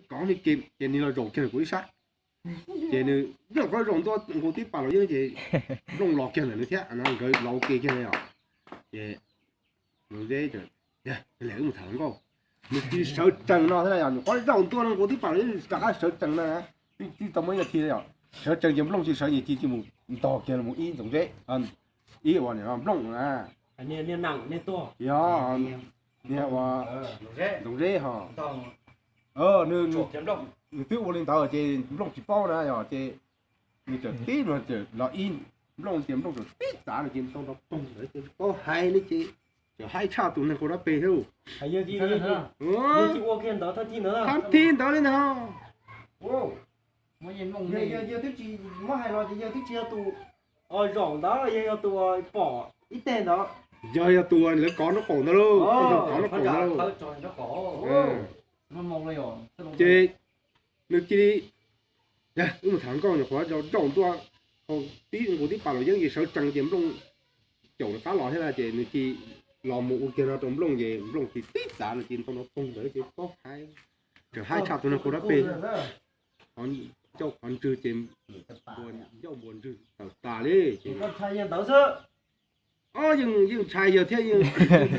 kov li ke ces nws los zaum kiag ntawm kuv ib sab. Ces nws nyob qhov zaum ntua nkaus tib pas los yeeb ces nplooj los kiag ntawm nws thiab no, nkawd los ua ke kiag na yom. Ces Zoov Zeb, wb mus tham hluas nkauj. Nws cia li sawv tsees no thiab na yom, nws qhov zaum ntua no nkaus tib pas los yeeb rov qab sawv tsees na, twb tsis tau muaj ib nas this yom, sawv tsees ces nplooj cia li sawv ces cia li mus ntog kiag los mus ib Zoov Zeb, ib ua nplooj na. Yog, niag ua Zoov Zeb ho, nws twb ua li ntawd ces nplooj tsis paub na yom, ces nws txawm tib no los ib nplooj ces nplooj txawm tib txav no ces tau nrov poog ntawd ces tau hais li ces txawm haib tshaj tus neeg qaug dab peg thiab. Thab thib ntawd li ntag. Yog twb tsis muab hais los ces yawg twb tsis yog tus zaum ntawd, yog yog tus pom ib teg ntawd. Yog yog tus lawv kov nraub qaum ntawd lauj, kov nraub qaum ntawd lauj. Ces nws cia li, wb mus tham nkauj nyuam qhuav zaum ntua, tib nkaus tib pas los yeeb ces sawv tsees ces nplooj caum rov qab los thiab na ces nws cia li los mus ua kiag no rau nplooj ces nplooj ces tib txav no ces ntoo no poog ntawd ces paub hais, txawm haib tshaj tus neeg qaug dab peg. Cauj qhov ntswg ces ncauj npua ntswg tawm tas li ces yeej ntshai yawg thiab yeej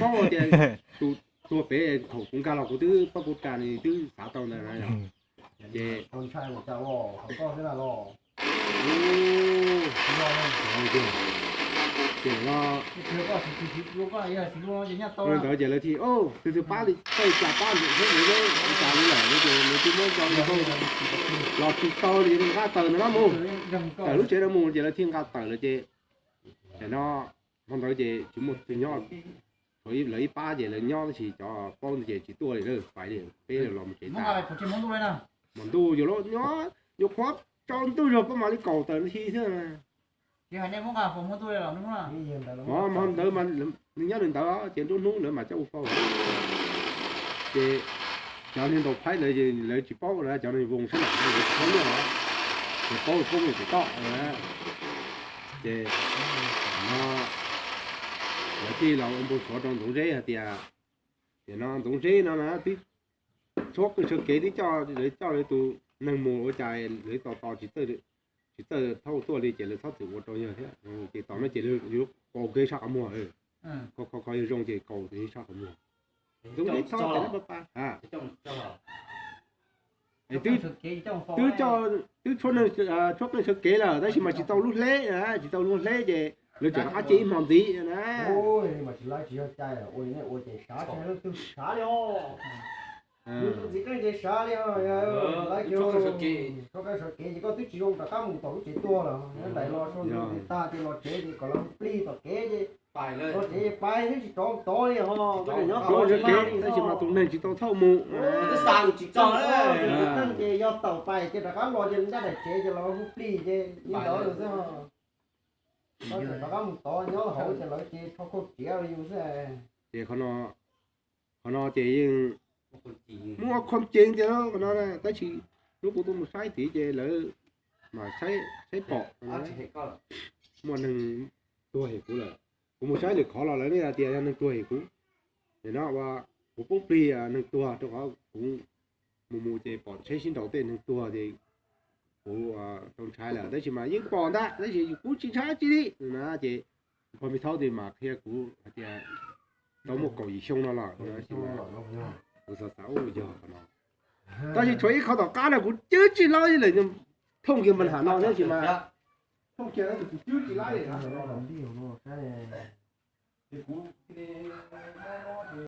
paub tias tus tuag pem thaum kuv nkag los kuv twb paub kuv ras nws twb xav tau ntawd na. Ces ces no, ntawd ces lawv thiaj, tus twg pab li txawj cas pab ntim thiab nws thiab cas li lawm no ces nws twb muab tso li los tsis tau li nqaj taws ntawd no mus, tawm lub tsev no mus ces lawv thiaj nqa tawm lawm ces, ces no, hmo ntawd ces tsis muaj twg nyob, tsuas lawv ib pab ces lawv nyob tab sis cov paub ntawd ces tsis tuaj li lawm, pais li peb los mus tsev tas. Hmo ntuj yuav los nyob, yuav qhuav tsaus ntuj zog pab mam li kaum tawm li xwb. Hmo ntawd mas nws nyob li ntawd ces nruab hnub lawv mam coj ua faus. Ces cov niag ntaus phaib ntawd lawv tsis paub, cov niag voos sab nraud lawv tsis paub nyob, ces paub poob mus pem toj. Ces no lawv thiaj los ua npau suav rau Ntxoov Zeb hais tias, tiam no Ntxoov Zeb no na twb tshuab qeej sawv kev, twb coj lawv, coj lawv tus neeg mus ua cas lawv tos tos tsis txawj thaub tuaj li ces lawv txhob txwm ua rau yawg thiab. Ces tom no ces lawv yuav kaus kev sab qhov muag, kho kho yawg zoo ces kaus kev sab qhov muag. Ntxoov Zeb txhob ces lawv pa pa, twb, twb tshuab qeej sawv kev lawm tab sis mas tsis tau lub hleb, tsis tau lub hleb ces lawv tseem rov qab cia ib hmo ntxiv na. Ua li os, ntxiv qeej ces sav li os, lawv tshuab qeej sawv kev ces koj twb tsis zoo rov qab mus tom lub tsev tuag lawm, nyob nraim los sau ntu tag ces los tsev ces kom los plig tom kev ces los tsev pais twb tsis rov tod li os. Tab sis mas tus neeg tsis tau thauj mus, tsis tau, ces yog tawm pais ces rov qab los ces ncaj nraim tsev ces los hu plig ces li ntawd lawm xwb. Rov qab mus tod nyob hauv ces lawv ces rho khau tsiav li yus xwb. Ces qhov no ces yeej muaj qhov ceev tiag qhov no, tab sis hnub kuv tuaj mus saib tid ces lawv mas saib pom muaj neeg tuag hem kuv lawm. Kuv mus saib lwm qhov los lawv yeej hais tias yog neeg tuag hem kuv. Ces no ua kuv poob plig neeg tuag rau qhov kuv mus mus ces pom tsheb sib nraus tej neeg tuag ces kuv tau ntshai lawm, tab sis mas yeej pom ntag tab sis kuv tsis ntshai dab tsi li na. Ces pog Me Thaub tis mas qhia kuv hais tias tau muaj kaum yim xyoo no los, kuv xav xav ua yog qhov no. Tab sis tshuav ib qho tom qab no kuv cwb tsis laib li lawm, thooj kiag npa ham no tab sis mas thooj kiag kuv cwb tsis laib li. Ces kuv